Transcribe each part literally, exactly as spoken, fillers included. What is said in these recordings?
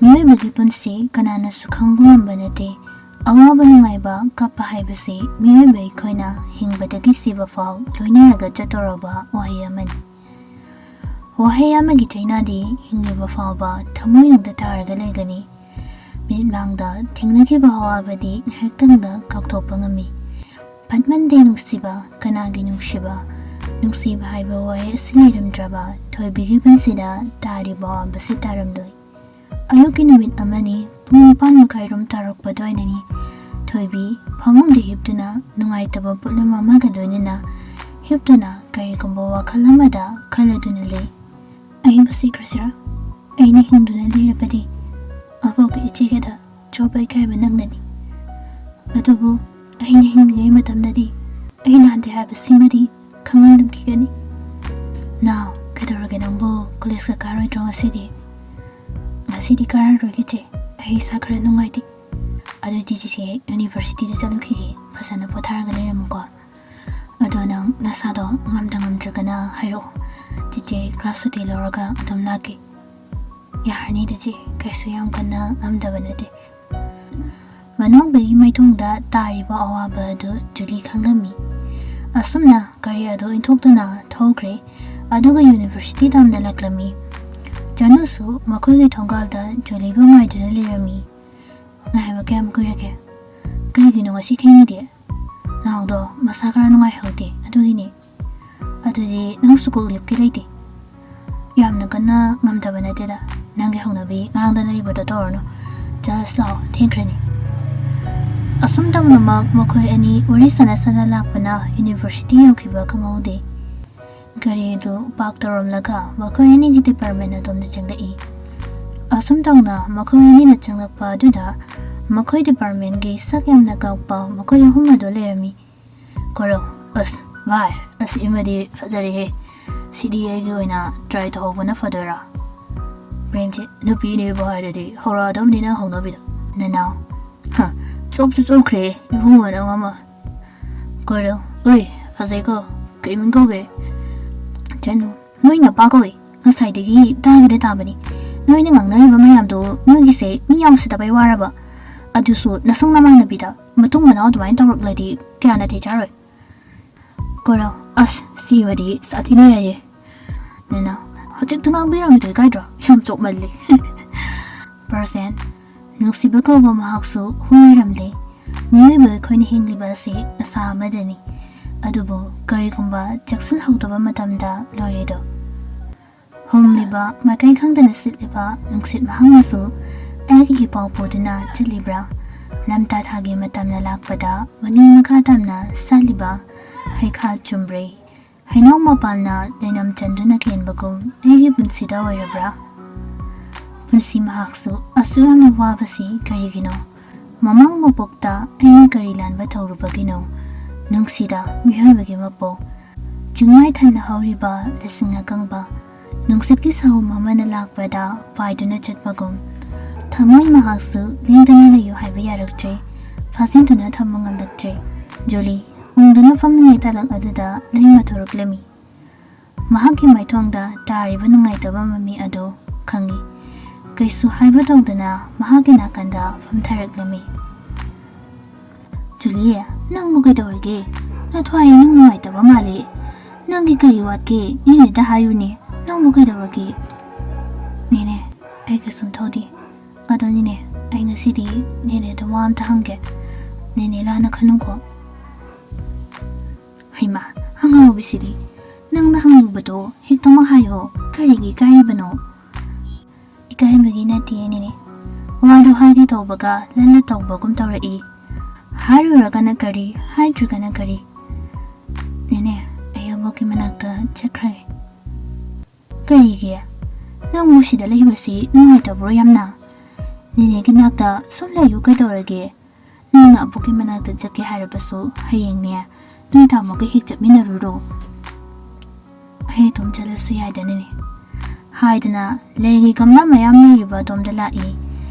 ꯃꯤꯑꯣꯏꯕꯒꯤ ꯄꯨꯟꯁꯤ ꯀꯅꯥꯅꯁꯨ ꯈꯪꯕ ꯉꯝꯕ ꯅꯠꯇꯦ꯫ ꯑꯋꯥꯕ ꯅꯨꯡꯉꯥꯏꯕ, ꯀꯞꯄ ꯍꯥꯏꯕꯁꯤ ꯃꯤꯑꯣꯏꯕ ꯑꯩꯈꯣꯏꯅ ꯍꯤꯡꯕꯗꯒꯤ ꯁꯤꯕ ꯐꯥꯎ ꯂꯣꯏꯅꯔꯒ ꯆꯠꯇꯧꯔꯕ ꯋꯥꯍꯩ ꯑꯃꯅꯤ꯫ ꯋꯥꯍꯩ ꯑꯃꯒꯤ ꯆꯩꯅꯥꯗꯤ ꯍꯤꯡꯂꯤꯕ ꯐꯥꯎꯕ ꯊꯃꯣꯏꯅꯨꯡꯗ ꯇꯥꯔꯒ ꯂꯩꯒꯅꯤ꯫ ꯃꯤꯠꯃꯥꯡꯗ ꯊꯦꯡꯅꯈꯤꯕ ꯑꯋꯥꯕꯗꯤ ꯉꯥꯏꯍꯥꯛꯇꯪꯗ ꯀꯥꯎꯊꯣꯛꯄ ꯉꯝꯃꯤ꯫ ꯐꯠꯃꯟꯗꯦ ꯅꯨꯡꯁꯤꯕ, ꯀꯅꯥꯒꯤ ꯅꯨꯡꯁꯤꯕ? ꯅꯨꯡꯁꯤꯕ ꯍꯥꯏꯕ ꯋꯥꯍꯩ ꯑꯁꯤ ꯂꯩꯔꯝꯗ꯭ꯔꯕ ꯊꯣꯏꯕꯤꯒꯤ ꯄꯨꯟꯁꯤꯗ ꯇꯥꯔꯤꯕ ꯑꯋꯥꯕꯁꯤ ꯇꯥꯔꯝꯗꯣꯏ꯫ ꯑꯌꯨꯛꯀꯤ ꯅꯨꯃꯤꯠ ꯑꯃꯅꯤ, ꯄꯨꯡ ꯅꯤꯄꯥꯟ ꯃꯈꯥꯏ ꯔꯣꯝ ꯇꯥꯔꯛꯄ ꯑꯗꯨꯋꯥꯏꯗꯅꯤ꯫ ꯊꯣꯏꯕꯤ ꯐꯃꯨꯡꯗ ꯍꯤꯞꯇꯨꯅ ꯅꯨꯡꯉꯥꯏꯇꯕ ꯄꯣꯠꯂꯨꯝ ꯑꯃꯒ ꯂꯣꯏꯅꯅ ꯍꯤꯞꯇꯨꯅ ꯀꯔꯤꯒꯨꯝꯕ ꯋꯥꯈꯜ ꯑꯃꯗ ꯈꯜꯂꯗꯨꯅ ꯂꯩ꯫ ꯑꯩꯕꯨ ꯁꯤꯈ꯭ꯔꯁꯤꯔꯥ? ꯑꯩꯅ ꯍꯤꯡꯗꯨꯅ ꯂꯩꯔꯕꯗꯤ ꯑꯕꯣꯛꯀ ꯏꯆꯦꯒꯗ ꯆꯣꯞꯄ ꯏꯀꯥꯏꯕ ꯅꯪꯒꯅꯤ꯫ ꯑꯗꯨꯕꯨ ꯑꯩꯅ ꯍꯤꯡꯂꯤꯉꯩ ꯃꯇꯝꯗꯗꯤ ꯑꯩ ꯂꯥꯟꯗꯦ ꯍꯥꯏꯕꯁꯤꯃꯗꯤ ꯈꯪꯍꯜꯂꯝꯈꯤꯒꯅꯤ꯫ ꯅꯥꯎ, ꯀꯩꯗꯧꯔꯒꯦ ꯅꯪꯕꯨ? ꯀꯣꯂꯦꯖꯀ ꯀꯥꯔꯣꯏꯗ꯭ꯔꯣ ꯉꯁꯤꯗꯤ? ꯉꯁꯤꯗꯤ ꯀꯥꯔꯔꯣꯏꯒꯦ ꯆꯦ, ꯑꯩ ꯏꯁꯥ ꯈꯔ ꯅꯨꯡꯉꯥꯏꯇꯦ꯫ ꯑꯗꯨꯗꯤ ꯆꯤꯆꯦ ꯌꯨꯅꯤꯚꯔꯁꯤꯇꯤꯗ ꯆꯠꯂꯨꯈꯤꯒꯦ, ꯐꯖꯅ ꯄꯣꯊꯥꯔꯒ ꯂꯩꯔꯝꯃꯨꯀꯣ꯫ ꯑꯗꯣ ꯅꯪ ꯅꯁꯥꯗꯣ ꯉꯝꯗ ꯉꯝꯗ꯭ꯔꯒꯅ ꯍꯥꯏꯔꯛꯑꯣ, ꯆꯤꯆꯦ ꯀ꯭ꯂꯥꯁ ꯁꯨꯇꯤ ꯂꯧꯔꯒ ꯑꯗꯨꯝ ꯂꯥꯛꯀꯦ꯫ ꯌꯥꯔꯅꯤꯗ ꯆꯦ, ꯀꯩꯁꯨ ꯌꯥꯝ ꯀꯟꯅ ꯉꯝꯗꯕ ꯅꯠꯇꯦ꯫ ꯃꯅꯥꯎꯕꯒꯤ ꯃꯥꯏꯊꯣꯡꯗ ꯇꯥꯔꯤꯕ ꯑꯋꯥꯕ ꯑꯗꯨ ꯖꯨꯂꯤ ꯈꯪꯂꯝꯃꯤ꯫ ꯑꯁꯨꯝꯅ ꯒꯥꯔꯤ ꯑꯗꯨ ꯏꯟꯊꯣꯛꯇꯨꯅ ꯊꯧꯈ꯭ꯔꯦ, ꯑꯗꯨꯒ ꯌꯨꯅꯤꯚꯔꯁꯤꯇꯤ ꯇꯝꯅ ꯂꯥꯛꯂꯝꯃꯤ꯫ ꯆꯅꯨꯁꯨ ꯃꯈꯣꯏꯒꯤ ꯊꯣꯡꯒꯥꯜꯗ ꯖꯨꯂꯤꯕꯨ ꯉꯥꯏꯗꯨꯅ ꯂꯩꯔꯝꯃꯤ꯫ "ꯉꯥꯏꯕ ꯀꯌꯥꯝ ꯀꯨꯏꯔꯒꯦ? ꯀꯩꯒꯤꯅꯣ ꯉꯁꯤ ꯊꯦꯡꯉꯤꯗꯤ?" "ꯅꯥꯎꯗꯣ ꯃꯁꯥ ꯈꯔ ꯅꯨꯡꯉꯥꯏꯍꯧꯗꯦ, ꯑꯗꯨꯒꯤꯅꯤ꯫" "ꯑꯗꯨꯗꯤ ꯅꯪꯁꯨ ꯀꯣꯛ ꯂꯦꯞꯀꯦ ꯂꯩꯇꯦ꯫ ꯌꯥꯝꯅ ꯀꯟꯅ ꯉꯝꯗꯕ ꯅꯠꯇꯦꯗ, ꯅꯪꯒꯤ ꯍꯧꯅꯕꯤ ꯉꯥꯡꯗꯅ ꯂꯩꯕꯗꯣ ꯇꯧꯔꯅꯨ꯫ ꯖꯁ ꯂꯥꯛꯑꯣ, ꯊꯦꯡꯈ꯭ꯔꯅꯤ꯫" ꯑꯁꯨꯝ ꯇꯧꯅꯃꯛ ꯃꯈꯣꯏ ꯑꯅꯤ ꯋꯥꯔꯤ ꯁꯥꯟꯅ ꯁꯥꯟꯅ ꯂꯥꯛꯄꯅ ꯌꯨꯅꯤꯚꯔꯁꯤꯇꯤ ꯌꯧꯈꯤꯕ ꯈꯪꯍꯧꯗꯦ꯫ ꯒꯥꯔꯤ ꯑꯗꯨ ꯄꯥꯔꯛ ꯇꯧꯔꯝꯂꯒ ꯃꯈꯣꯏ ꯑꯅꯤꯒꯤ ꯗꯤꯄꯥꯔꯠꯃꯦꯟ ꯑꯗꯣꯝꯗ ꯆꯪꯂꯛꯏ꯫ ꯑꯁꯨꯝ ꯇꯧꯅ ꯃꯈꯣꯏ ꯑꯅꯤꯅ ꯆꯪꯂꯛꯄ ꯑꯗꯨꯗ ꯃꯈꯣꯏ ꯗꯤꯄꯥꯔꯠꯃꯦꯟꯒꯤ ꯁꯛ ꯌꯥꯝꯅ ꯀꯥꯛꯄ ꯃꯈꯣꯏ ꯑꯍꯨꯝ ꯑꯗꯨ ꯂꯩꯔꯝꯃꯤ꯫ ꯀꯣꯔꯧ, "ꯑꯁ ꯚꯥꯏ, ꯑꯁꯤ ꯑꯃꯗꯤ ꯐꯖꯔꯦꯍꯦ꯫ ꯁꯤꯗꯤ ꯑꯩꯒꯤ ꯑꯣꯏꯅ ꯇ꯭ꯔꯥꯏ ꯇꯧꯍꯧꯕꯅ ꯐꯗꯣꯏꯔꯥ?" ꯄ꯭ꯔꯦꯝꯖꯤꯠ, "ꯅꯨꯄꯤꯅꯦꯕꯨ ꯍꯥꯏꯔꯗꯤ ꯍꯧꯔꯛꯑꯗꯕꯅꯤꯅ ꯍꯧꯅꯕꯤꯗꯣ꯫ ꯅꯅꯥꯎ, ꯍ, ꯆꯣꯞꯁꯨ ꯆꯣꯞꯈ꯭ꯔꯦ ꯏꯕꯨꯡꯉꯣ ꯅꯪ ꯑꯃ꯫" ꯀꯣꯔꯧ, "ꯎꯏ, ꯐꯖꯩꯀꯣ꯫ ꯀꯩ ꯃꯤꯡ ꯀꯧꯒꯦ?" ꯆꯅꯨ, "ꯅꯣꯏ ꯅꯄꯥ ꯀꯧꯏ꯫ ꯉꯁꯥꯏꯗꯒꯤ ꯇꯥꯒꯦꯗ ꯇꯥꯕꯅꯤ꯫ ꯅꯣꯏꯅ ꯉꯥꯡꯅꯔꯤꯕ ꯃꯌꯥꯝꯗꯣ ꯅꯣꯏꯒꯤꯁꯦ ꯃꯤ ꯌꯥꯝ ꯎꯁꯤꯠꯇꯕꯩ ꯋꯥꯔꯕ? ꯑꯗꯨꯁꯨ ꯅꯁꯨꯡ ꯅꯃꯥꯟꯅꯕꯤꯗ ꯃꯇꯨꯡ ꯃꯅꯥꯎ ꯑꯗꯨꯃꯥꯏꯅ ꯇꯧꯔꯛꯂꯗꯤ ꯀꯌꯥ ꯅꯥꯇꯩ ꯆꯥꯔꯣꯏ꯫ ꯀꯣꯔꯧ, ꯑꯁ, ꯁꯤꯃꯗꯤ ꯁꯥꯊꯤꯅ ꯌꯥꯏꯌꯦ꯫ ꯅꯦꯅꯦ, ꯍꯧꯖꯤꯛꯇ ꯉꯥꯡꯕꯤꯔꯝꯃꯤꯗꯣ ꯏꯀꯥꯏꯗ꯭ꯔꯣ? ꯌꯥꯝ ꯆꯣꯞꯃꯜꯂꯤ꯫ ꯄꯔꯁꯦꯟ, ꯅꯨꯡꯁꯤꯕ ꯀꯧꯕ ꯃꯍꯥꯛꯁꯨ ꯍꯨ ꯑꯣꯏꯔꯝꯂꯦ꯫ ꯃꯤꯑꯣꯏꯕ ꯑꯩꯈꯣꯏꯅ ꯍꯤꯡꯂꯤꯕ ꯑꯁꯤ ꯑꯁꯥ ꯑꯃꯗꯅꯤ꯫ ꯑꯗꯨꯕꯨ ꯀꯔꯤꯒꯨꯝꯕ ꯆꯦꯛꯁꯤꯜꯍꯧꯗꯕ ꯃꯇꯝꯗ ꯂꯣꯏꯔꯦꯗꯣ꯫ ꯍꯨꯝꯂꯤꯕ, ꯃꯥꯏꯀꯩ ꯈꯪꯗꯅ ꯁꯤꯠꯂꯤꯕ ꯅꯨꯡꯁꯤꯠ ꯃꯍꯥꯛꯅꯁꯨ ꯑꯩꯒꯤ ꯏꯄꯥꯎ ꯄꯨꯗꯨꯅ ꯆꯠꯂꯤꯕ꯭ꯔꯥ? ꯂꯝꯇꯥ ꯊꯥꯒꯤ ꯃꯇꯝꯅ ꯂꯥꯛꯄꯗ ꯃꯅꯤꯡ ꯃꯈꯥ ꯇꯝꯅ ꯁꯥꯠꯂꯤꯕ ꯍꯩꯈꯥ ꯆꯨꯝꯕ꯭ꯔꯩ, ꯍꯩꯅꯧ ꯃꯄꯥꯜꯅ ꯂꯩꯅꯝ ꯆꯟꯗꯨꯅ ꯀꯦꯟꯕꯒꯨꯝ ꯑꯩꯒꯤ ꯄꯨꯟꯁꯤꯗ ꯑꯣꯏꯔꯕ꯭ꯔꯥ? ꯄꯨꯟꯁꯤ ꯃꯍꯥꯛꯁꯨ ꯑꯁꯨꯛ ꯌꯥꯝꯅ ꯋꯥꯕꯁꯤ ꯀꯔꯤꯒꯤꯅꯣ? ꯃꯃꯥꯡ ꯃꯄꯣꯛꯇ ꯑꯩꯅ ꯀꯔꯤ ꯂꯥꯟꯕ ꯇꯧꯔꯨꯕꯒꯤꯅꯣ? ꯅꯨꯡꯁꯤꯗ ꯃꯤꯑꯣꯏꯕꯒꯤ ꯃꯄꯣꯛ, ꯆꯤꯡꯃꯥꯏ ꯊꯟꯅ ꯍꯧꯔꯤꯕ ꯂꯤꯁꯤꯡ ꯑꯀꯪꯕ, ꯅꯨꯡꯁꯤꯠꯀꯤ ꯁꯍꯨꯝ ꯑꯃꯅ ꯂꯥꯛꯄꯗ ꯄꯥꯏꯗꯨꯅ ꯆꯠꯄꯒꯨꯝ꯫ ꯊꯃꯣꯏ ꯃꯍꯥꯛꯁꯨ ꯂꯦꯡꯗꯅ ꯂꯩꯌꯨ ꯍꯥꯏꯕ ꯌꯥꯔꯛꯇ꯭ꯔꯦ, ꯐꯥꯖꯤꯟꯗꯨꯅ ꯊꯝꯕ ꯉꯝꯂꯛꯇ꯭ꯔꯦ꯫ ꯖꯨꯂꯤ, ꯎꯪꯗꯨꯅ ꯐꯝꯂꯤꯉꯩ ꯇꯥꯂꯛ ꯑꯗꯨꯗ ꯂꯩ ꯃꯊꯣꯔꯛꯂꯝꯃꯤ꯫ ꯃꯍꯥꯛꯀꯤ ꯃꯥꯏꯊꯣꯡꯗ ꯇꯥꯔꯤꯕ ꯅꯨꯡꯉꯥꯏꯇꯕ ꯃꯃꯤ ꯑꯗꯨ ꯈꯪꯏ꯫ ꯀꯩꯁꯨ ꯍꯥꯏꯕ ꯇꯧꯗꯅ ꯃꯍꯥꯛꯀꯤ ꯅꯥꯀꯟꯗ ꯐꯝꯊꯔꯛꯂꯝꯃꯤ꯫ ꯖꯨꯂꯤ, ꯅꯪꯕꯨ ꯀꯩꯗꯧꯔꯒꯦ? ꯅꯊ꯭ꯋꯥꯏ ꯏꯅꯨꯡ ꯅꯨꯡꯉꯥꯏꯇꯕ ꯃꯥꯜꯂꯦ꯫ ꯅꯪꯒꯤ ꯀꯔꯤ ꯋꯥꯠꯀꯦ? ꯅꯦꯅꯦꯗ ꯍꯥꯏꯌꯨꯅꯦ꯫ ꯅꯪꯕꯨ ꯀꯩꯗꯧꯔꯒꯦ? ꯅꯦꯅꯦ, ꯑꯩ ꯀꯩꯁꯨꯝ ꯇꯧꯗꯦ꯫ ꯑꯗꯣ ꯅꯦꯅꯦ, ꯑꯩ ꯉꯁꯤꯗꯤ ꯅꯦꯅꯦꯗ ꯋꯥ ꯑꯝꯇ ꯍꯪꯒꯦ꯫ ꯅꯦꯅꯦ ꯂꯥꯟꯅ ꯈꯟꯅꯨꯀꯣ꯫ ꯍꯩꯃꯥ, ꯑꯉꯥꯎꯕꯤꯁꯤꯗꯤ꯫ ꯅꯪꯅ ꯍꯪꯅꯤꯡꯕꯗꯣ ꯍꯦꯛꯇꯃꯛ ꯍꯥꯏꯌꯣ꯫ ꯀꯔꯤꯒꯤ ꯏꯀꯥꯏꯔꯤꯕꯅꯣ? ꯏꯀꯥꯏꯕꯒꯤ ꯅꯠꯇꯦ ꯅꯦꯅꯦ꯫ ꯋꯥꯗꯣ ꯍꯥꯏꯒꯦ ꯇꯧꯕꯒ ꯂꯜꯂ ꯇꯧꯕꯒꯨꯝ ꯇꯧꯔꯛꯏ꯫ ꯍꯥꯏꯔꯨꯔꯒꯅ ꯀꯔꯤ, ꯍꯥꯏꯗ꯭ꯔꯒꯅ ꯀꯔꯤ? ꯅꯦꯅꯦ, ꯑꯩ ꯑꯕꯣꯛꯀꯤ ꯃꯅꯥꯛꯇ ꯆꯠꯈ꯭ꯔꯒꯦ꯫ ꯀꯔꯤꯒꯤ? ꯅꯪꯕꯨ ꯁꯤꯗ ꯂꯩꯕꯁꯤ ꯅꯨꯡꯉꯥꯏꯇꯕ꯭ꯔꯣ ꯌꯥꯝꯅ? ꯅꯦꯅꯦꯒꯤ ꯅꯥꯛꯇ ꯁꯨꯝ ꯂꯩꯌꯨ ꯀꯩꯗꯧꯔꯒꯦ? ꯅꯪꯅ ꯑꯕꯣꯛꯀꯤ ꯃꯅꯥꯛꯇ ꯆꯠꯀꯦ ꯍꯥꯏꯔꯕꯁꯨ ꯍꯌꯦꯡꯅꯦ ꯅꯣꯏ ꯇꯥꯃꯣꯒ ꯍꯦꯛ ꯆꯠꯃꯤꯟꯅꯔꯨꯔꯣ꯫ ꯑꯩ ꯑꯗꯨꯝ ꯆꯠꯂꯁꯨ ꯌꯥꯏꯗꯅꯅꯦ꯫ ꯍꯥꯏꯗꯅ ꯂꯩꯒꯤ ꯒꯝꯂꯥ ꯃꯌꯥꯝ ꯂꯩꯔꯤꯕ ꯑꯗꯣꯝꯗ ꯂꯥꯛꯏ꯫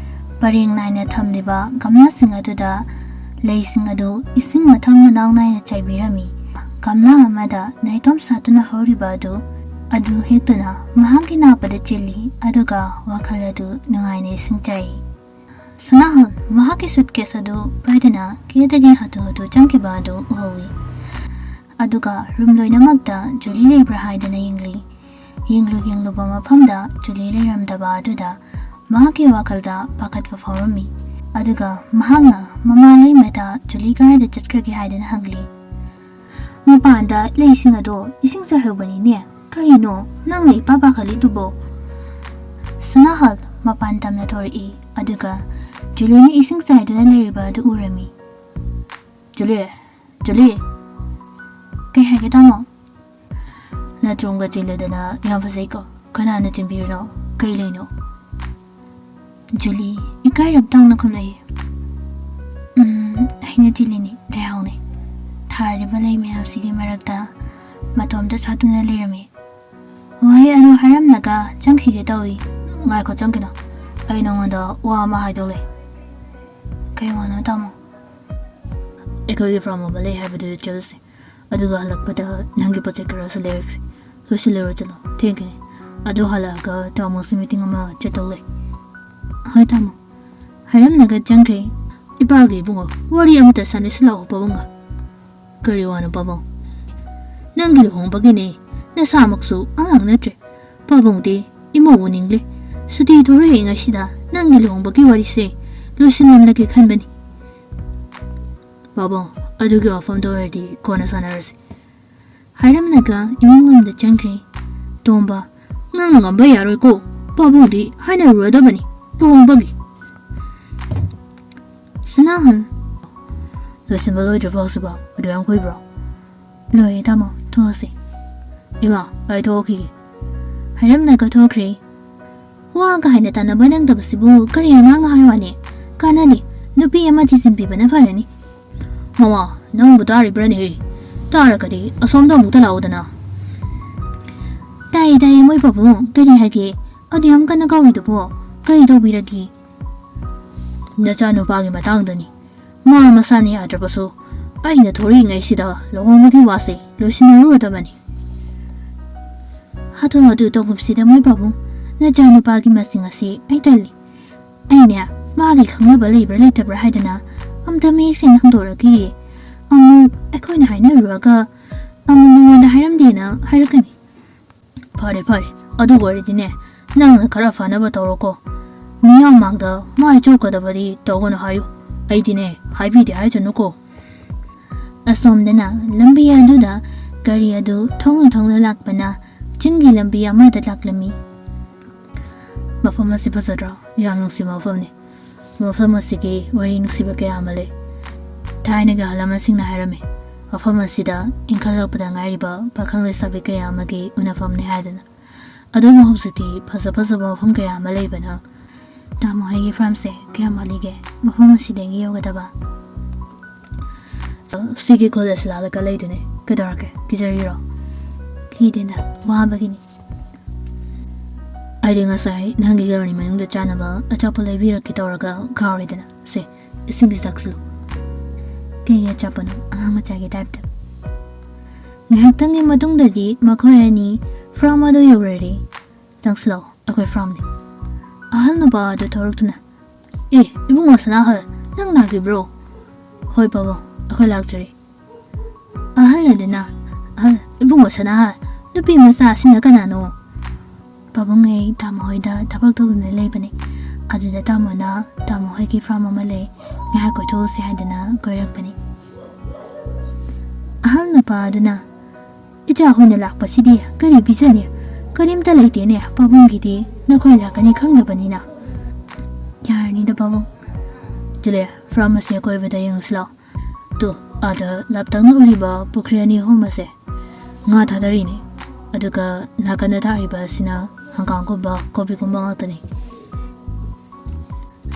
ꯄꯔꯦꯡ ꯅꯥꯏꯅ ꯊꯝꯂꯤꯕ ꯒꯝꯂꯥꯁꯤꯡ ꯑꯗꯨꯗ ꯂꯩꯁꯤꯡ ꯑꯗꯨ ꯏꯁꯤꯡ ꯃꯊꯪ ꯃꯅꯥꯎ ꯅꯥꯏꯅ ꯆꯥꯏꯕꯤꯔꯝꯃꯤ꯫ ꯒꯝꯂꯥ ꯑꯃꯗ ꯅꯥꯏꯇꯣꯝ ꯁꯥꯠꯇꯨꯅ ꯍꯧꯔꯤꯕ ꯑꯗꯨ ꯑꯗꯨ ꯍꯦꯛꯇꯨꯅ ꯃꯍꯥꯛꯀꯤ ꯅꯥꯄꯗ ꯆꯤꯜꯂꯤ, ꯑꯗꯨꯒ ꯋꯥꯈꯜ ꯑꯗꯨ ꯅꯨꯡꯉꯥꯏꯅ ꯏꯁꯤꯡ ꯆꯥꯏ꯫ ꯁꯅꯥꯍꯜ ꯃꯍꯥꯛꯀꯤ ꯁꯨꯠꯀꯦꯁ ꯑꯗꯨ ꯄꯥꯏꯗꯨꯅ ꯀꯦꯗꯒꯤ ꯍꯥꯊꯨ ꯍꯥꯊꯨ ꯆꯪꯈꯤꯕ ꯑꯗꯨ ꯎꯍꯧꯏ꯫ ꯑꯗꯨꯒ ꯔꯨꯝ ꯂꯣꯏꯅꯃꯛꯇ ꯖꯨꯂꯤ ꯂꯩꯕ꯭ꯔꯥ ꯍꯥꯏꯗꯅ ꯌꯦꯡꯂꯤ꯫ ꯌꯦꯡꯂꯨ ꯌꯦꯡꯂꯨꯕ ꯃꯐꯝꯗ ꯖꯨꯂꯤ ꯂꯩꯔꯝꯗꯕ ꯑꯗꯨꯗ ꯃꯍꯥꯛꯀꯤ ꯋꯥꯈꯜꯗ ꯄꯥꯈꯠꯄ ꯐꯥꯎꯔꯝꯃꯤ꯫ ꯑꯗꯨꯒ ꯃꯍꯥꯛꯅ ꯃꯃꯥ ꯂꯩꯃꯗ ꯖꯨꯂꯤ ꯀꯗꯥꯏꯗ ꯆꯠꯈ꯭ꯔꯒꯦ ꯍꯥꯏꯗꯅ ꯍꯪꯂꯤ꯫ "ꯃꯄꯥꯟꯗ ꯂꯩꯁꯤꯡ ꯑꯗꯣ ꯏꯁꯤꯡ ꯆꯥꯏꯍꯧꯕꯅꯤꯅꯦ꯫ ꯀꯔꯤꯅꯣ ꯅꯪꯅ ꯏꯄꯥ ꯄꯥꯈꯠꯂꯤꯗꯨꯕꯣ?" ꯁꯅꯥꯍꯜ ꯃꯄꯥꯟ ꯇꯝꯅ ꯊꯣꯔꯛꯏ, ꯑꯗꯨꯒ ꯖꯨꯂꯤꯅ ꯏꯁꯤꯡ ꯆꯥꯏꯗꯨꯅ ꯂꯩꯔꯤꯕ ꯑꯗꯨ ꯎꯔꯝꯃꯤ꯫ "ꯖꯨꯂꯤ, ꯖꯨꯂꯤ!" "ꯀꯩ ꯍꯥꯏꯒꯦ, ꯇꯥꯃꯣ?" "ꯅꯇꯣꯝꯒ ꯆꯦꯜꯂꯗꯅ ꯌꯥꯝ ꯐꯖꯩꯀꯣ꯫ ꯀꯅꯥꯅ ꯆꯦꯟꯕꯤꯔꯤꯅꯣ? ꯀꯩ ꯂꯩꯅꯣ?" ꯖꯨꯂꯤ ꯏꯀꯥꯏꯔꯞ ꯇꯧꯅ ꯈꯨꯝꯂꯛꯏ꯫ "ꯎꯝ, ꯑꯩꯅ ꯆꯦꯜꯂꯤꯅꯤ, ꯂꯩꯍꯥꯎꯅꯦ꯫ ꯊꯥꯔꯤꯕ ꯂꯩ ꯃꯌꯥꯝꯁꯤꯒꯤ ꯃꯔꯛꯇ ꯃꯇꯣꯝꯇ ꯁꯥꯠꯇꯨꯅ ꯂꯩꯔꯝꯃꯤ꯫ ꯋꯥꯍꯩ ꯑꯗꯨ ꯍꯥꯏꯔꯝꯂꯒ ꯆꯪꯈꯤꯒꯦ ꯇꯧꯏ꯫" "ꯉꯥꯏꯈꯣ, ꯆꯪꯈꯤꯅꯣ꯫ ꯑꯩ ꯅꯉꯣꯟꯗ ꯋꯥ ꯑꯃ ꯍꯥꯏꯗꯧ ꯂꯩ꯫" "ꯀꯩ ꯋꯥꯅꯣ, ꯇꯥꯃꯣ?" "ꯑꯩꯈꯣꯏꯒꯤ ꯐꯥꯔꯝ ꯑꯃ ꯂꯩ ꯍꯥꯏꯕꯗꯨꯗ ꯆꯠꯂꯨꯁꯦ꯫ ꯑꯗꯨꯒ ꯍꯜꯂꯛꯄꯗ ꯅꯪꯒꯤ ꯄꯣꯠ ꯆꯩ ꯈꯔꯁꯨ ꯂꯩꯔꯛꯁꯤ꯫ ꯂꯣꯏꯁꯤꯜꯂꯨꯔꯣ, ꯆꯠꯂꯣ, ꯊꯦꯡꯈꯤꯅꯤ꯫ ꯑꯗꯨ ꯍꯜꯂꯛꯑꯒ ꯇꯥꯃꯣꯁꯨ ꯃꯤꯇꯤꯡ ꯑꯃ ꯆꯠꯇꯧ ꯂꯩ꯫" "ꯍꯣꯏ, ꯇꯥꯃꯣ꯫" ꯍꯥꯏꯔꯝꯂꯒ ꯆꯪꯈ꯭ꯔꯦ꯫ "ꯏꯄꯥꯒ ꯏꯕꯨꯡꯉꯣ ꯋꯥꯔꯤ ꯑꯃꯇ ꯁꯥꯟꯅꯁꯤꯜꯂꯛꯑꯣ, ꯄꯥꯕꯨꯡꯒ꯫" "ꯀꯔꯤ ꯋꯥꯅꯣ, ꯄꯥꯕꯨꯡ?" "ꯅꯪꯒꯤ ꯂꯨꯍꯣꯡꯕꯒꯤꯅꯦ꯫ ꯅꯁꯥꯃꯛꯁꯨ ꯑꯉꯥꯡ ꯅꯠꯇ꯭ꯔꯦ꯫ ꯄꯥꯕꯨꯡꯗꯤ ꯏꯃꯧ ꯎꯅꯤꯡꯂꯦ꯫ ꯁꯨꯇꯤ ꯊꯣꯔꯛꯏꯉꯩꯁꯤꯗ ꯅꯪꯒꯤ ꯂꯨꯍꯣꯡꯕꯒꯤ ꯋꯥꯔꯤꯁꯦ ꯂꯣꯏꯁꯤꯜꯂꯝꯂꯒꯦ ꯈꯟꯕꯅꯤ꯫" "ꯄꯥꯕꯨꯡ, ꯑꯗꯨꯒꯤ ꯋꯥꯐꯝꯗꯣ ꯑꯣꯏꯔꯗꯤ ꯀꯣꯟꯅ ꯁꯥꯟꯅꯔꯁꯤ꯫" ꯍꯥꯏꯔꯝꯂꯒ ꯏꯃꯨꯡ ꯂꯣꯝꯗ ꯆꯪꯈ꯭ꯔꯦ꯫ "ꯇꯣꯝꯕ, ꯉꯥꯡꯅ ꯉꯝꯕ ꯌꯥꯔꯣꯏꯀꯣ꯫ ꯄꯥꯕꯨꯡꯗꯤ ꯍꯥꯏꯅꯔꯨꯔꯗꯕꯅꯤ ꯂꯨꯍꯣꯡꯕꯒꯤ꯫" ꯁꯅꯥꯍꯜ, "ꯂꯣꯏꯁꯤꯟꯕ ꯂꯣꯏꯗ꯭ꯔꯤꯕꯣ ꯍꯧꯖꯤꯛꯐꯥꯎ? ꯑꯗꯨ ꯌꯥꯝ ꯀꯨꯏꯕ꯭ꯔꯣ?" "ꯂꯣꯏꯔꯦ, ꯇꯥꯃꯣ, ꯊꯣꯛꯑꯁꯤ꯫" "ꯏꯃꯥ, ꯑꯩ ꯊꯣꯛꯈꯤꯒꯦ꯫" ꯍꯥꯏꯔꯝꯂꯒ ꯊꯣꯛꯈ꯭ꯔꯦ꯫ "ꯋꯥ ꯀꯥ ꯍꯦꯟꯅ ꯇꯥꯟꯅꯕ ꯅꯪꯗꯕꯁꯤꯕꯨ ꯀꯔꯤ ꯑꯉꯥꯡ ꯍꯥꯏ ꯋꯥꯅꯤ? ꯀꯥꯟꯅꯗꯦ, ꯅꯨꯄꯤ ꯑꯃ ꯊꯤꯖꯤꯟꯕꯤꯕꯅ ꯐꯔꯅꯤ꯫" "ꯃꯃꯥ, ꯅꯪꯕꯨ ꯇꯥꯔꯤꯕ꯭ꯔꯅꯦꯍꯦ? ꯇꯥꯔꯒꯗꯤ ꯑꯁꯣꯝꯗ ꯑꯃꯨꯛꯇ ꯂꯥꯛꯎꯗꯅ꯫" "ꯇꯥꯏꯌꯦ, ꯇꯥꯏꯌꯦ, ꯃꯣꯏ ꯄꯥꯕꯨꯡ, ꯀꯔꯤ ꯍꯥꯏꯒꯦ? ꯑꯗꯨ ꯌꯥꯝ ꯀꯟꯅ ꯀꯧꯔꯤꯗꯨꯕꯣ? ꯀꯔꯤ ꯇꯧꯕꯤꯔꯒꯦ?" "ꯅꯆꯥꯅꯨꯄꯥꯒꯤ ꯃꯇꯥꯡꯗꯅꯤ꯫ ꯃꯥ ꯃꯁꯥꯅ ꯌꯥꯗ꯭ꯔꯕꯁꯨ ꯑꯩꯅ ꯊꯣꯔꯛꯏꯉꯩꯁꯤꯗ ꯂꯨꯍꯣꯡꯕꯒꯤ ꯋꯥꯁꯦ ꯂꯣꯏꯁꯤꯟꯅꯔꯨꯔꯗꯕꯅꯤ꯫" ꯑꯗꯨ ꯑꯗꯨ ꯇꯧꯒꯨꯝꯁꯤꯗ ꯃꯣꯏ ꯄꯥꯕꯨꯡ, ꯅꯆꯥꯅꯨꯄꯥꯒꯤ ꯃꯁꯤꯡ ꯑꯁꯤ ꯑꯩ ꯇꯜꯂꯤ꯫ ꯑꯩꯅꯦ, ꯃꯥꯒꯤ ꯈꯪꯅꯕ ꯂꯩꯕ꯭ꯔꯥ ꯂꯩꯇꯕ꯭ꯔꯥ ꯍꯥꯏꯗꯅ ꯑꯝꯇ ꯃꯌꯦꯛ ꯁꯦꯡꯅ ꯍꯪꯗꯣꯔꯛꯈꯤꯒꯦ꯫ ꯑꯃꯨꯛ ꯑꯩꯈꯣꯏꯅ ꯍꯥꯏꯅꯔꯨꯔꯒ ꯑꯃꯨꯛ ꯃꯉꯣꯟꯗ ꯍꯥꯏꯔꯝꯗꯦꯅ ꯍꯥꯏꯔꯛꯀꯅꯤ꯫ ꯐꯔꯦ ꯐꯔꯦ, ꯑꯗꯨ ꯑꯣꯏꯔꯗꯤꯅꯦ, ꯅꯪꯅ ꯈꯔ ꯐꯅꯕ ꯇꯧꯔꯣꯀꯣ꯫ ꯃꯤꯌꯥꯝ ꯃꯥꯡꯗ ꯃꯥꯏ ꯆꯣꯛꯀꯗꯕꯗꯤ ꯇꯧꯒꯅꯨ ꯍꯥꯏꯌꯨ꯫ ꯑꯩꯗꯤꯅꯦ, ꯍꯥꯏꯕꯤꯗꯦ ꯍꯥꯏꯁꯅꯨꯀꯣ꯫ ꯑꯁꯣꯝꯗꯅ ꯂꯝꯕꯤ ꯑꯗꯨꯗ ꯒꯥꯔꯤ ꯑꯗꯨ ꯊꯧꯅ ꯊꯧꯅ ꯂꯥꯛꯄꯅ ꯆꯤꯡꯒꯤ ꯂꯝꯕꯤ ꯑꯃꯗ ꯂꯥꯛꯂꯝꯃꯤ꯫ ꯃꯐꯝ ꯑꯁꯤ ꯐꯖꯗ꯭ꯔꯣ? ꯌꯥꯝ ꯅꯨꯡꯁꯤꯕ ꯃꯐꯝꯅꯤ꯫ ꯃꯐꯝ ꯑꯁꯤꯒꯤ ꯋꯥꯔꯤ ꯅꯨꯡꯁꯤꯕ ꯀꯌꯥ ꯑꯃ ꯂꯩ꯫ ꯊꯥꯏꯅꯒꯤ ꯑꯍꯜ ꯂꯃꯟꯁꯤꯡꯅ ꯍꯥꯏꯔꯝꯃꯤ, ꯃꯐꯝ ꯑꯁꯤꯗ ꯏꯟꯈꯠꯂꯛꯄꯗ ꯉꯥꯏꯔꯤꯕ ꯄꯥꯈꯪ ꯂꯩꯁꯥꯕꯤ ꯀꯌꯥ ꯑꯃꯒꯤ ꯎꯅꯐꯝꯅꯤ ꯍꯥꯏꯗꯅ꯫ ꯑꯗꯨꯕꯨ ꯍꯧꯖꯤꯛꯇꯤ ꯐꯖ ꯐꯖꯕ ꯃꯐꯝ ꯀꯌꯥ ꯑꯃ ꯂꯩꯕꯅ ꯇꯥꯃꯣ ꯍꯣꯏꯒꯤ ꯐꯥꯔꯝꯁꯦ ꯀꯌꯥꯝ ꯋꯥꯠꯂꯤꯒꯦ ꯃꯐꯝ ꯑꯁꯤꯗꯒꯤ ꯌꯧꯒꯗꯕ? ꯁꯤꯒꯤ ꯈꯨꯜ ꯑꯁꯤ ꯂꯥꯜꯂꯒ ꯂꯩꯗꯨꯅꯦ꯫ ꯀꯩꯗꯧꯔꯒꯦ? ꯀꯤꯖꯔꯤꯔꯣ? ꯀꯤꯗꯦꯅ, ꯋꯥꯕꯒꯤꯅꯤ꯫ ꯑꯩꯗꯤ ꯉꯁꯥꯏ ꯅꯪꯒꯤ ꯒꯥꯔꯤ ꯃꯅꯨꯡꯗ ꯆꯥꯅꯕ ꯑꯆꯥꯄꯣꯠ ꯂꯩꯕꯤꯔꯛꯀꯦ ꯇꯧꯔꯒ ꯀꯥꯎꯔꯦꯗꯅ꯫ ꯁꯦ, ꯏꯁꯤꯡꯁꯤ ꯊꯛꯁꯤꯜꯂꯨ꯫ ꯀꯩꯒꯤ ꯑꯆꯥꯄꯣꯠꯅꯣ, ꯑꯉꯥꯡ ꯃꯆꯥꯒꯤ ꯇꯥꯏꯞꯇ? ꯉꯥꯏꯍꯥꯛꯇꯪꯒꯤ ꯃꯇꯨꯡꯗꯗꯤ ꯃꯈꯣꯏ ꯑꯅꯤ ꯐꯥꯔꯝ ꯑꯗꯨ ꯌꯧꯔꯔꯦ꯫ ꯆꯪꯁꯤꯜꯂꯛꯑꯣ, ꯑꯩꯈꯣꯏ ꯐꯥꯔꯝꯅꯤ꯫ ꯑꯍꯜ ꯅꯨꯄꯥ ꯑꯗꯨ ꯊꯣꯔꯛꯇꯨꯅ, "ꯑꯦ, ꯏꯕꯨꯡꯉꯣ ꯁꯅꯥꯍꯜ, ꯅꯪ ꯂꯥꯛꯂꯤꯕ꯭ꯔꯣ?" "ꯍꯣꯏ ꯄꯥꯕꯨꯡ, ꯑꯩꯈꯣꯏ ꯂꯥꯛꯆꯔꯦ꯫" ꯑꯍꯜ ꯑꯗꯨꯅ, "ꯑꯍꯜ, ꯏꯕꯨꯡꯉꯣ ꯁꯅꯥꯍꯜ, ꯅꯨꯄꯤ ꯃꯆꯥ ꯑꯁꯤꯅ ꯀꯅꯥꯅꯣ?" "ꯄꯥꯕꯨꯡ, ꯑꯩ ꯇꯥꯃꯣ ꯍꯣꯏꯗ ꯊꯕꯛ ꯇꯧꯗꯨꯅ ꯂꯩꯕꯅꯦ꯫ ꯑꯗꯨꯗ ꯇꯥꯃꯣꯅ ꯇꯥꯃꯣ ꯍꯣꯏꯒꯤ ꯐꯥꯔꯝ ꯑꯃ ꯂꯩ, ꯉꯥꯏꯍꯥꯛ ꯀꯣꯏꯊꯣꯛꯎꯁꯦ ꯍꯥꯏꯗꯅ ꯀꯣꯏꯔꯛꯄꯅꯤ꯫" ꯑꯍꯜ ꯅꯨꯄꯥ ꯑꯗꯨꯅ, "ꯏꯆꯥ ꯍꯣꯏꯅ ꯂꯥꯛꯄꯁꯤꯗꯤ ꯀꯔꯤ ꯄꯤꯖꯅꯤ? ꯀꯔꯤꯝꯇ ꯂꯩꯇꯦꯅꯦ ꯄꯥꯕꯨꯡꯒꯤꯗꯤ, ꯅꯈꯣꯏ ꯂꯥꯛꯀꯅꯤ ꯈꯪꯗꯕꯅꯤꯅ꯫" "ꯌꯥꯔꯅꯤꯗ ꯄꯥꯕꯨꯡ꯫ ꯆꯨꯂꯦ, ꯐꯥꯔꯝ ꯑꯁꯤ ꯑꯀꯣꯏꯕꯗ ꯌꯦꯡꯉꯨꯁꯤ ꯂꯥꯛꯑꯣ꯫ ꯇꯨ, ꯑꯥꯗ ꯂꯥꯞꯇꯛꯅ ꯎꯔꯤꯕ ꯄꯨꯈ꯭ꯔꯤ ꯑꯅꯤ ꯑꯍꯨꯝ ꯑꯁꯦ ꯉꯥ ꯊꯥꯗꯔꯤꯅꯦ꯫ ꯑꯗꯨꯒ ꯅꯥꯀꯟꯗ ꯊꯥꯔꯤꯕ ꯑꯁꯤꯅ ꯍꯪꯒꯥꯝꯒꯨꯝꯕ, ꯀꯣꯕꯤꯒꯨꯝꯕ ꯉꯥꯛꯇꯅꯤ꯫"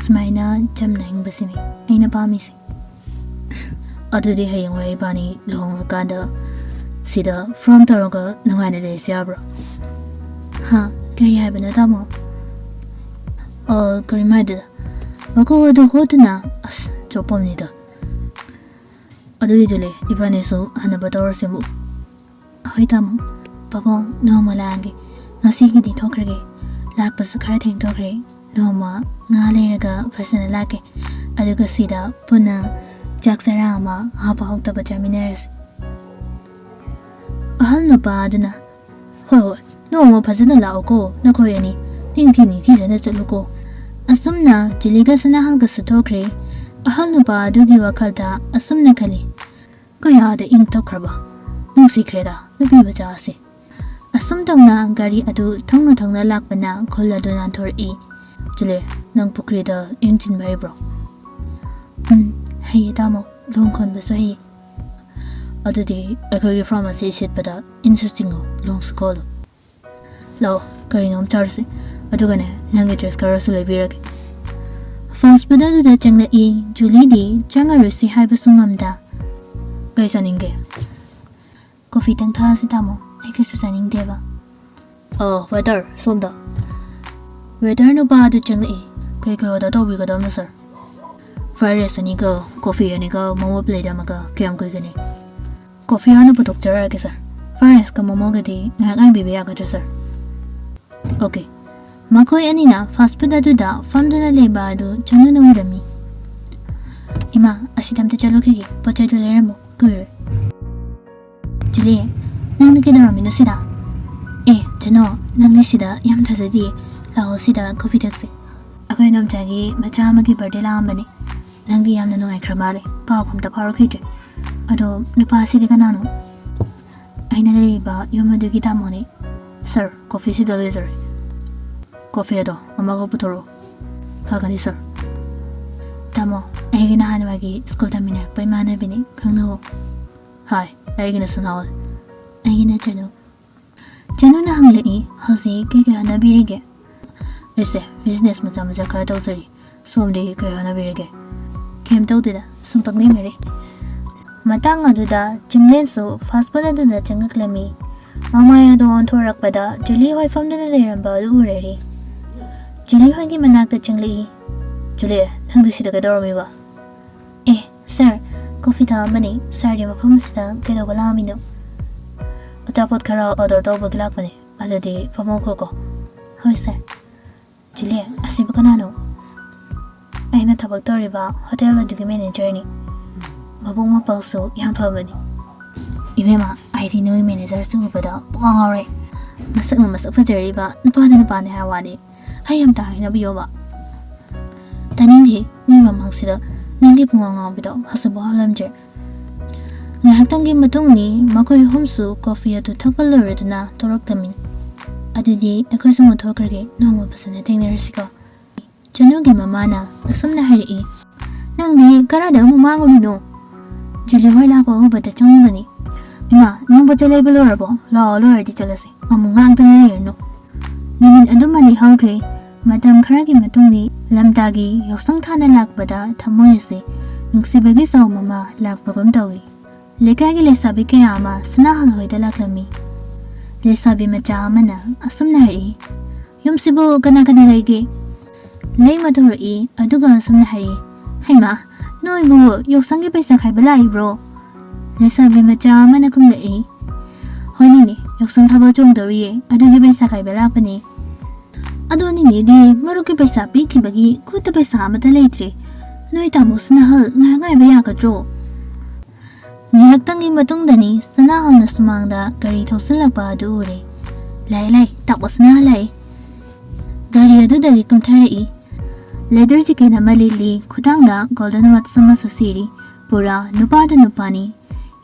ꯁꯨꯃꯥꯏꯅ ꯆꯝꯅ ꯍꯤꯡꯕꯁꯤꯅꯤ ꯑꯩꯅ ꯄꯥꯝꯃꯤꯁꯦ꯫ "ꯑꯗꯨꯗꯤ ꯍꯌꯦꯡꯋꯥꯏ ꯏꯕꯥꯅꯤ ꯂꯨꯍꯣꯡꯉꯀꯥꯟꯗ ꯁꯤꯗ ꯐꯥꯔꯝ ꯇꯧꯔꯒ ꯅꯨꯡꯉꯥꯏꯅ ꯂꯩꯔꯁꯤ ꯍꯥꯏꯕ꯭ꯔꯣ?" "ꯍꯥ? ꯀꯔꯤ ꯍꯥꯏꯕꯅꯣ ꯇꯥꯃꯣ?" "ꯑ, ꯀꯔꯤꯝ ꯍꯥꯏꯗꯦꯗ꯫ ꯃꯀꯣꯛ ꯑꯗꯨ ꯍꯣꯠꯇꯨꯅ, ꯑꯁ, ꯆꯣꯞꯄꯝꯅꯤꯗ꯫ ꯑꯗꯨꯗꯤ ꯆꯨꯂꯦ, ꯏꯕꯥꯅꯤꯁꯨ ꯍꯟꯅꯕ ꯇꯧꯔꯁꯦ ꯑꯃꯨꯛ꯫" "ꯍꯣꯏ ꯇꯥꯃꯣ꯫" ꯄꯥꯕꯨꯡ, ꯅꯣꯡꯃ ꯂꯥꯛꯑꯒꯦ꯫ ꯉꯁꯤꯒꯤꯗꯤ ꯊꯣꯛꯈ꯭ꯔꯒꯦ꯫ ꯂꯥꯛꯄꯁꯨ ꯈꯔ ꯊꯦꯡꯊꯣꯛꯈ꯭ꯔꯦ꯫ ꯅꯣꯡꯃ ꯉꯥ ꯂꯩꯔꯒ ꯐꯖꯅ ꯂꯥꯛꯀꯦ꯫ ꯑꯗꯨꯒ ꯁꯤꯗ ꯄꯨꯟꯅ ꯆꯥꯛ ꯆꯔꯥ ꯑꯃ ꯍꯥꯎꯕ ꯍꯥꯎꯇꯕ ꯆꯥꯃꯤꯟꯅꯔꯁꯤ꯫ ꯑꯍꯜ ꯅꯨꯄꯥ ꯑꯗꯨꯅ, "ꯍꯣꯏ, ꯍꯣꯏ, ꯅꯣꯡꯃ ꯐꯖꯅ ꯂꯥꯛꯎꯀꯣ, ꯅꯈꯣꯏ ꯑꯅꯤ꯫ ꯅꯤꯡꯊꯤ ꯅꯤꯡꯊꯤꯖꯅ ꯆꯠꯂꯨꯀꯣ"꯫ ꯑꯁꯨꯝꯅ ꯖꯨꯂꯤꯒ ꯁꯅꯥꯍꯜꯒꯁꯨ ꯊꯣꯛꯈ꯭ꯔꯦ꯫ ꯑꯍꯜ ꯅꯨꯄꯥ ꯑꯗꯨꯒꯤ ꯋꯥꯈꯜꯗ ꯑꯁꯨꯝꯅ ꯈꯜꯂꯤ, "ꯀꯌꯥꯗ ꯏꯪ ꯇꯞꯈ꯭ꯔꯕ, ꯅꯨꯡꯁꯤꯈ꯭ꯔꯦꯗ ꯅꯨꯄꯤ ꯃꯆꯥ ꯑꯁꯤ"꯫ ꯑꯁꯨꯝ ꯇꯧꯅ ꯒꯥꯔꯤ ꯑꯗꯨ ꯊꯧꯅ ꯊꯧꯅ ꯂꯥꯛꯄꯅ ꯈꯨꯜ ꯑꯗꯨ ꯅꯥꯟꯊꯣꯔꯛꯏ꯫ "ꯖꯨꯂꯤ, ꯅꯪ ꯄꯨꯈ꯭ꯔꯤꯗ ꯏꯟ ꯆꯤꯟꯕ ꯍꯩꯕ꯭ꯔꯣ?" "ꯎꯝ, ꯍꯩꯌꯦ ꯇꯥꯃꯣ, ꯂꯣꯡ ꯈꯣꯟꯕꯁꯨ ꯍꯩꯌꯦ"꯫ "ꯑꯗꯨꯗꯤ ꯑꯩꯈꯣꯏꯒꯤ ꯐꯥꯔꯃꯥꯁꯤ ꯁꯤꯠꯄꯗ ꯏꯟꯁꯨ ꯆꯤꯡꯉꯨ, ꯂꯣꯡꯁꯨ ꯀꯣꯜꯂꯨ꯫ ꯂꯥꯛꯑꯣ, ꯀꯔꯤꯅꯣꯝ ꯆꯥꯔꯨꯁꯤ꯫ ꯑꯗꯨꯒꯅꯦ, ꯅꯪꯒꯤ ꯗ꯭ꯔꯦꯁ ꯈꯔꯁꯨ ꯂꯩꯕꯤꯔꯒꯦ"꯫ ꯐꯥꯁ ꯐꯨꯗ ꯑꯗꯨꯗ ꯆꯪꯂꯛꯏ꯫ ꯖꯨꯂꯤꯗꯤ ꯆꯪꯉꯔꯣꯏꯁꯤ ꯍꯥꯏꯕꯁꯨ ꯉꯝꯗ꯫ "ꯀꯩ ꯆꯥꯅꯤꯡꯒꯦ?" "ꯀꯣꯐꯤꯇꯪ ꯊꯛꯑꯁꯤ ꯇꯥꯃꯣ, ꯑꯩ ꯀꯩꯁꯨ ꯆꯥꯅꯤꯡꯗꯦꯕ"꯫ "ꯑ, ꯋꯦꯇꯔ, ꯁꯣꯝꯗ"꯫ ꯋꯦꯇꯔ ꯅꯨꯄꯥ ꯑꯗꯨ ꯆꯪꯂꯛꯏ꯫ "ꯀꯩ ꯀꯩ ꯑꯣꯔꯗꯔ ꯇꯧꯕꯤꯒꯗꯕꯅꯣ, ꯁꯥꯔ?" "ꯐ꯭ꯔꯥꯏ ꯔꯥꯏꯁ ꯑꯅꯤꯒ, ꯀꯣꯐꯤ ꯑꯅꯤꯒ, ꯃꯣꯃꯣ ꯄ꯭ꯂꯦꯠ ꯑꯃꯒ꯫ ꯀꯌꯥꯝ ꯀꯨꯏꯒꯅꯤ?" "ꯀꯣꯐꯤ ꯍꯥꯟꯅ ꯄꯨꯊꯣꯛꯆꯔꯛꯑꯒꯦ, ꯁꯥꯔ꯫ ꯐ꯭ꯔꯥꯏ ꯔꯥꯏꯁꯀ ꯃꯣꯃꯣꯒꯗꯤ ꯉꯥꯏꯍꯥꯛ ꯉꯥꯏꯕꯤꯕ ꯌꯥꯒꯗ꯭ꯔꯥ, ꯁꯥꯔ?" "ꯑꯣꯀꯦ"꯫ ꯃꯈꯣꯏ ꯑꯅꯤꯅ ꯐꯥꯁ ꯐꯨꯗ ꯑꯗꯨꯗ ꯐꯝꯗꯨꯅ ꯂꯩꯕ ꯑꯗꯨ ꯆꯅꯨꯅ ꯎꯔꯝꯃꯤ꯫ "ꯏꯃꯥ, ꯑꯁꯤꯗ ꯑꯝꯇ ꯆꯠꯂꯨꯈꯤꯒꯦ, ꯄꯣꯠ ꯆꯩꯗꯨ ꯂꯩꯔꯝꯃꯨ, ꯀꯨꯏꯔꯣꯏ"꯫ "ꯖꯨꯂꯤ, ꯅꯪꯗꯤ ꯀꯩꯗꯧꯔꯝꯃꯤꯅꯣ ꯁꯤꯗ?" "ꯑꯦ, ꯆꯅꯨ, ꯅꯪꯗꯤ ꯁꯤꯗ ꯌꯥꯝ ꯊꯥꯖꯗꯤꯌꯦ꯫ ꯂꯥꯛꯑꯣ, ꯁꯤꯗ ꯀꯣꯐꯤ ꯊꯛꯁꯦ꯫ ꯑꯩꯈꯣꯏ ꯏꯗꯣꯝꯆꯥꯒꯤ ꯃꯆꯥ ꯑꯃꯒꯤ ꯕꯥꯔꯗꯦ ꯂꯥꯛꯑꯝꯕꯅꯤ꯫ ꯅꯪꯗꯤ ꯌꯥꯝꯅ ꯅꯨꯡꯉꯥꯏꯈ꯭ꯔ ꯃꯥꯜꯂꯦ꯫ ꯄꯥꯎꯒ ꯑꯝꯇ ꯐꯥꯎꯔꯛꯈꯤꯗ꯭ꯔꯦ꯫ ꯑꯗꯣ ꯅꯨꯄꯥꯁꯤꯗꯤ ꯀꯅꯥꯅꯣ?" "ꯑꯩꯅ ꯂꯩꯔꯤꯕ ꯌꯨꯝ ꯑꯗꯨꯒꯤ ꯇꯥꯃꯣꯅꯦ꯫ ꯁꯥꯔ, ꯀꯣꯐꯤꯁꯤꯗ ꯂꯣꯏꯖꯔꯦ꯫ ꯀꯣꯐꯤ ꯑꯗꯣ ꯑꯃꯒ ꯄꯨꯊꯣꯔꯛꯑꯣ"꯫ "ꯐꯒꯅꯤ, ꯁꯥꯔ"꯫ "ꯇꯥꯃꯣ, ꯑꯩꯒꯤ ꯅꯍꯥꯟꯋꯥꯏꯒꯤ ꯁ꯭ꯀꯨꯜ ꯇꯝꯃꯤꯟꯅꯔꯛꯄ ꯏꯃꯥꯟꯅꯕꯤꯅꯤ, ꯈꯪꯅꯧꯑꯣ"꯫ "ꯍꯥꯏ, ꯑꯩꯒꯤꯅ ꯁꯅꯥꯍꯣꯜ"꯫ "ꯑꯩꯒꯤꯅ ꯆꯅꯨ"꯫ ꯆꯅꯨꯅ ꯍꯪꯂꯛꯏ, "ꯍꯧꯖꯤꯛ ꯀꯩ ꯀꯩ ꯍꯣꯠꯅꯕꯤꯔꯤꯒꯦ?" "ꯑꯩꯁꯦ ꯕꯤꯖꯤꯅꯦꯁ ꯃꯆꯥ ꯃꯆꯥ ꯈꯔ ꯇꯧꯖꯔꯤ꯫ ꯁꯣꯝꯗꯤ ꯀꯩ ꯍꯣꯠꯅꯕꯤꯔꯤꯒꯦ?" "ꯀꯩꯝ ꯇꯧꯗꯦꯗ, ꯁꯨꯝ ꯄꯪꯂꯩ ꯃꯔꯩ"꯫ ꯃꯇꯥꯡ ꯑꯗꯨꯗ ꯆꯤꯡꯂꯦꯟꯁꯨ ꯐꯥꯁ ꯐꯨꯗ ꯑꯗꯨꯗ ꯆꯪꯂꯛꯂꯝꯃꯤ꯫ ꯃꯃꯥꯏ ꯑꯗꯨ ꯑꯣꯟꯊꯣꯔꯛꯄꯗ ꯖꯨꯂꯤ ꯍꯣꯏ ꯐꯝꯗꯨꯅ ꯂꯩꯔꯝꯕ ꯑꯗꯨ ꯎꯔꯔꯤ꯫ ꯖꯨꯂꯤ ꯍꯣꯏꯒꯤ ꯃꯅꯥꯛꯇ ꯆꯪꯂꯛꯏ꯫ "ꯖꯨꯂꯤ, ꯅꯪꯗꯤ ꯁꯤꯗ ꯀꯩꯗꯧꯔꯝꯃꯤꯕ?" "ꯑꯦ, ꯁꯥꯔ, ꯀꯣꯐꯤ ꯊꯛꯑꯝꯕꯅꯤ꯫ ꯁꯥꯔꯗꯤ ꯃꯐꯝ ꯑꯁꯤꯗ ꯀꯩꯗꯧꯕ ꯂꯥꯛꯑꯝꯃꯤꯅꯣ?" ꯑꯆꯥꯄꯣꯠ ꯈꯔ order ꯇꯧꯕꯒꯤ ꯂꯥꯛꯄꯅꯦ, ꯑꯗꯨꯗꯤ ꯐꯝꯃꯣ ꯈꯣꯠꯀꯣ꯫ ꯍꯣꯏ sir꯫ ꯖꯨꯂꯤ, ꯑꯁꯤꯕꯨ ꯀꯅꯥꯅꯣ? ꯑꯩꯅ ꯊꯕꯛ ꯇꯧꯔꯤꯕ ꯍꯣꯇꯦꯜ ꯑꯗꯨꯒꯤ managerꯅꯤ꯫ ꯃꯕꯨꯛ ꯃꯄꯥꯎꯁꯨ ꯌꯥꯝ ꯐꯕꯅꯤ꯫ ꯏꯕꯦꯝꯃ, ꯑꯩꯗꯤ ꯅꯣꯏ managerꯁꯨ ꯎꯕꯗ ꯄꯨꯡꯉꯥꯎ ꯉꯥꯎꯔꯦ꯫ ꯃꯁꯛꯅ ꯃꯁꯛ ꯐꯖꯔꯤꯕ, ꯅꯨꯄꯥꯗ ꯅꯨꯄꯥꯅꯦ ꯍꯥꯏ ꯋꯥꯅꯤ꯫ ꯑꯩ ꯑꯝꯇ ꯍꯥꯏꯅꯕꯤꯌꯣꯕ꯫ ꯇꯥꯅꯤꯡꯗꯦ, ꯃꯤ ꯃꯃꯥꯡꯁꯤꯗ ꯅꯪꯒꯤ ꯄꯨꯡꯉꯥꯡ ꯉꯥꯡꯕꯗꯣ ꯍꯧꯖꯤꯛꯐꯥꯎ ꯍꯜꯂꯝꯗ꯭ꯔꯦ꯫ ꯉꯥꯏꯍꯥꯛꯇꯪꯒꯤ ꯃꯇꯨꯡꯅꯤ ꯃꯈꯣꯏ ꯑꯍꯨꯝꯁꯨ coffee ꯑꯗꯨ ꯊꯛꯄ ꯂꯣꯏꯔꯗꯨꯅ ꯊꯣꯔꯛꯂꯝꯃꯤ꯫ ꯑꯗꯨꯗꯤ ꯑꯩꯈꯣꯏꯁꯨ ꯑꯃꯨꯛ ꯊꯣꯛꯈ꯭ꯔꯒꯦ, ꯅꯣꯡꯃ ꯐꯖꯅ ꯊꯦꯡꯅꯔꯁꯤꯀꯣ꯫ ꯆꯅꯨꯒꯤ ꯃꯃꯥꯅ ꯑꯁꯨꯝꯅ ꯍꯥꯏꯔꯛꯏ, "ꯅꯪꯗꯤ ꯀꯔꯥꯏꯗ ꯑꯃꯨꯛ ꯃꯥꯡꯉꯨꯔꯤꯅꯣ?" ꯖꯨꯂꯤ ꯍꯣꯏ ꯂꯥꯛꯄ ꯎꯕꯗ ꯆꯪꯉꯨꯕꯅꯤ꯫ "ꯏꯃꯥ, ꯅꯪ ꯄꯣꯠ ꯆꯩ ꯂꯩꯕ ꯂꯣꯏꯔꯕꯣ? ꯂꯥꯛꯑꯣ, ꯂꯣꯏꯔꯗꯤ ꯆꯠꯂꯁꯤ꯫ ꯑꯃꯨꯛ ꯉꯥꯡꯗꯅ ꯂꯩꯔꯅꯨ꯫" ꯅꯨꯃꯤꯠ ꯑꯗꯨꯃ ꯂꯩꯍꯧꯈ꯭ꯔꯦ꯫ ꯃꯇꯝ ꯈꯔꯒꯤ ꯃꯇꯨꯡꯗꯤ ꯂꯝꯇꯥꯒꯤ ꯌꯥꯎꯁꯪ ꯊꯥꯅ ꯂꯥꯛꯄꯗ ꯊꯃꯣꯏ ꯑꯁꯤ ꯅꯨꯡꯁꯤꯕꯒꯤ ꯆꯥꯎ ꯑꯃ ꯂꯥꯛꯄꯒꯨꯝ ꯇꯧꯏ꯫ ꯂꯩꯀꯥꯏꯒꯤ ꯂꯩꯁꯥꯕꯤ ꯀꯌꯥ ꯑꯃ ꯁꯅꯥꯍꯜ ꯍꯣꯏꯗ ꯂꯥꯛꯂꯝꯃꯤ꯫ ꯂꯩꯁꯥꯕꯤ ꯃꯆꯥ ꯑꯃꯅ ꯑꯁꯨꯝꯅ ꯍꯥꯏꯔꯛꯏ, "ꯌꯨꯝꯁꯤꯕꯨ ꯀꯅꯥ ꯀꯅꯥ ꯂꯩꯒꯦ?" ꯂꯩꯃ ꯊꯣꯔꯛꯏ, ꯑꯗꯨꯒ ꯑꯁꯨꯝꯅ ꯍꯥꯏꯔꯛꯏ, "ꯍꯩꯃꯥ, ꯅꯣꯏꯕꯨ ꯌꯥꯎꯁꯪꯒꯤ ꯄꯩꯁꯥ ꯈꯥꯏꯕ ꯂꯥꯛꯏꯕ꯭ꯔꯣ?" ꯂꯩꯁꯥꯕꯤ ꯃꯆꯥ ꯑꯃꯅ ꯈꯨꯝꯂꯛꯏ, "ꯍꯣꯏꯅꯤꯅꯦ, ꯌꯥꯎꯁꯪ ꯊꯥꯕꯜ ꯆꯣꯡꯗꯧꯔꯤꯌꯦ, ꯑꯗꯨꯒꯤ ꯄꯩꯁꯥ ꯈꯥꯏꯕ ꯂꯥꯛꯄꯅꯦ꯫ ꯑꯗꯣ ꯅꯤꯅꯦꯗꯤ ꯃꯔꯨꯞꯀꯤ ꯄꯩꯁꯥ ꯄꯤꯈꯤꯕꯒꯤ ꯈꯨꯠꯇ ꯄꯩꯁꯥ ꯑꯃꯠꯇ ꯂꯩꯇ꯭ꯔꯦ꯫ ꯅꯣꯏ ꯇꯥꯃꯣ ꯁꯅꯥꯍꯜ ꯉꯥꯏꯍꯥꯛ ꯉꯥꯏꯕ ꯌꯥꯒꯗ꯭ꯔꯣ?" ꯉꯥꯏꯍꯥꯛꯇꯪꯒꯤ ꯃꯇꯨꯡꯗꯅꯤ ꯁꯅꯥꯍꯜꯅ ꯁꯨꯃꯥꯡꯗ ꯒꯥꯔꯤ ꯊꯧꯁꯤꯜꯂꯛꯄ ꯑꯗꯨ ꯎꯔꯦ꯫ "ꯂꯥꯛꯑꯦ, ꯂꯥꯛꯑꯦ, ꯇꯥꯃꯣ ꯁꯅꯥꯍꯜ ꯂꯥꯛꯑꯦ꯫" ꯒꯥꯔꯤ ꯑꯗꯨꯗꯒꯤ ꯀꯨꯝꯊꯔꯛꯏ꯫ Leather jacket ꯑꯃ ꯂꯤꯠꯂꯤ, ꯈꯨꯗꯥꯡꯗ golden watch ꯑꯃꯁꯨ ꯁꯤꯔꯤ꯫ ꯄꯨꯔꯥ ꯅꯨꯄꯥꯗ ꯅꯨꯄꯥꯅꯤ꯫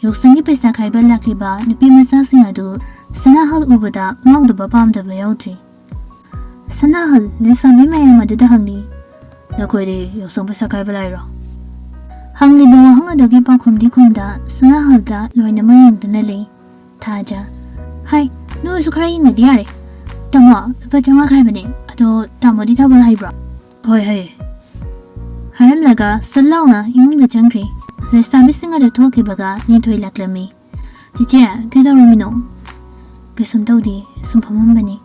ꯌꯥꯎꯁꯪꯒꯤ ꯄꯩꯁꯥ ꯈꯥꯏꯕ ꯂꯥꯛꯂꯤꯕ ꯅꯨꯄꯤ ꯃꯆꯥꯁꯤꯡ ꯑꯗꯨ ꯁꯅꯥꯍꯜ ꯎꯕꯗ ꯉꯥꯎꯗꯕ ꯄꯥꯝꯗꯕ ꯌꯥꯎꯗ꯭ꯔꯤ꯫ ꯁꯅꯥꯍꯜ ꯂꯩꯁꯥꯕꯤ ꯃꯌꯥꯝ ꯑꯗꯨꯗ ꯍꯪꯂꯤ, "ꯅꯈꯣꯏꯗꯤ ꯌꯥꯎꯁꯪ ꯄꯩꯁꯥ ꯈꯥꯏꯕ ꯂꯥꯛꯏꯔꯣ?" ꯍꯪꯂꯤꯕ ꯋꯥꯍꯪ ꯑꯗꯨꯒꯤ ꯄꯥꯎꯈꯨꯝꯗꯤ ꯈꯨꯝꯗ ꯁꯅꯥꯍꯜꯗ ꯂꯣꯏꯅꯃꯛ ꯌꯦꯡꯗꯨꯅ ꯂꯩ꯫ ꯊꯥꯖ, "ꯍꯥꯏ, ꯅꯣꯏꯁꯨ ꯈꯔ ꯌꯦꯡꯅꯗꯤ ꯌꯥꯔꯦ꯫ ꯇꯥꯃꯣ, ꯂꯨꯄꯥ ꯆꯥꯝꯃꯉꯥ ꯈꯥꯏꯕꯅꯦ꯫ ꯑꯗꯣ ꯇꯥꯃꯣꯗꯤ ꯊꯥꯕꯜ ꯍꯩꯕ꯭ꯔꯣ?" "ꯍꯣꯏ, ꯍꯩꯌꯦ꯫" ꯍꯥꯏꯔꯝꯂꯒ ꯁꯠ ꯂꯥꯎꯅ ꯏꯃꯨꯡꯗ ꯆꯪꯈ꯭ꯔꯦ꯫ ꯂꯩꯁꯥꯕꯤꯁꯤꯡ ꯑꯗꯨ ꯊꯣꯛꯈꯤꯕꯒ ꯂꯤꯟꯊꯣꯏ ꯂꯥꯛꯂꯝꯃꯤ꯫ "ꯆꯤꯆꯦ, ꯀꯩꯗꯧꯔꯝꯃꯤꯅꯣ?" "ꯀꯩꯁꯨꯝ ꯇꯧꯗꯦ, ꯁꯨꯝ ꯐꯝꯃꯝꯕꯅꯤ꯫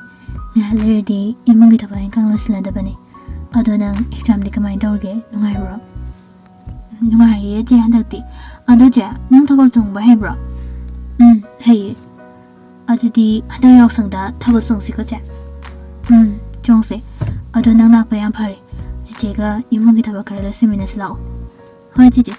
ꯉꯥꯏꯍꯥꯛ ꯂꯩꯔꯗꯤ ꯏꯃꯨꯡꯒꯤ ꯊꯕꯛ ꯏꯪꯈꯥꯡ ꯂꯣꯏꯁꯤꯜꯂꯗꯕꯅꯤ꯫ ꯑꯗꯣ ꯅꯪ examꯗꯤ ꯀꯃꯥꯏꯅ ꯇꯧꯔꯒꯦ? ꯅꯨꯡꯉꯥꯏꯕ꯭ꯔꯣ?" "ꯅꯨꯡꯉꯥꯏꯔꯤꯌꯦ ꯆꯦ ꯍꯟꯗꯛꯇꯤ꯫ ꯑꯗꯣ ꯆꯦ, ꯅꯪ ꯊꯥꯕꯜ ꯆꯣꯡꯕ ꯍꯩꯕ꯭ꯔꯣ?" "ꯎꯝ, ꯍꯩꯌꯦ꯫" ꯑꯗꯨꯗꯤ ꯍꯟꯗꯛ ꯌꯥꯎꯁꯪꯗ ꯊꯥꯕꯜ ꯆꯣꯡꯁꯤꯀꯣ, ꯆꯦ? ꯎꯝ, ꯆꯣꯡꯁꯦ꯫ ꯑꯗꯣ ꯅꯪ ꯂꯥꯛꯄ ꯌꯥꯝ ꯐꯔꯦ꯫ ꯆꯤꯆꯦꯒ ꯏꯃꯨꯡꯒꯤ ꯊꯕꯛ ꯈꯔ ꯂꯣꯏꯁꯤꯟꯃꯤꯟꯅꯁꯤ ꯂꯥꯛꯑꯣ꯫ ꯍꯣꯏ, ꯆꯤꯆꯦ꯫